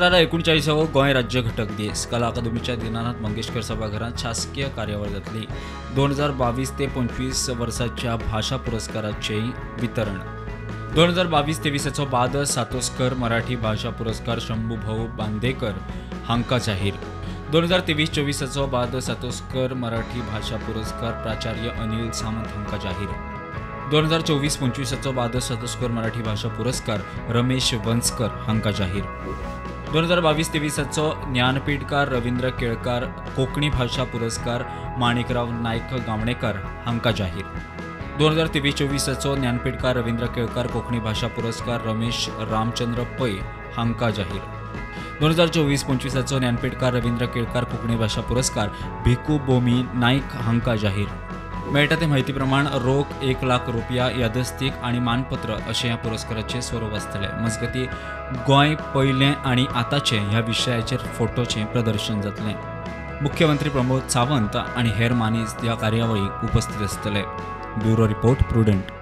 शुक्रारा 39वो गोंय राज्य घटक दीस. कला अकादमीच्या दीनानाथ मंगेशकर सभाघरांत शासकीय कार्यावळ जातली. 2022 ते 25 वर्साच्या भाशा पुरस्काराचें वितरण. 2022-23 बाद सातोस्कर मराठी भाशा पुरस्कार शंभूभाऊ बांदेकर हांकां जाहीर. 2023-24 बाद सातोस्कर मराठी भाशा पुरस्कार प्राचार्य अनिल सामंत हांकां जाहीर. 2024-25 बाद सातोस्कर मराठी भाशा पुरस्कार रमेश वंसकर हांकां जाहीर. 2022-23 ज्ञानपीठकार रवींद्र केळकार कोंकणी भाशा पुरस्कार माणिकराव नायक गावणेकर हांकां जाहीर. 2023-24 ज्ञानपीठकार रवींद्र केळकार कोंकणी भाशा पुरस्कार रमेश रामचंद्र पै हांकां जाहीर. 2024-25 ज्ञानपीठकार रवींद्र केळकार कोंकणी भाशा पुरस्कार भिकू बोमी नायक हांकां जाहीर. मेळटा ते म्हायती प्रमाण रोख 1 लाख रुपया, यादस्तीक आनी मानपत्र अशें ह्या पुरस्काराचें स्वरूप आसतलें. मजगतीं गोंय पयलें आनी आतांचें ह्या विशयाचेर फोटोचें प्रदर्शन जातलें. मुख्यमंत्री प्रमोद सावंत आनी हेर मानेस्त ह्या कार्यावळीक उपस्थित आसतले. Bureau report, Prudent.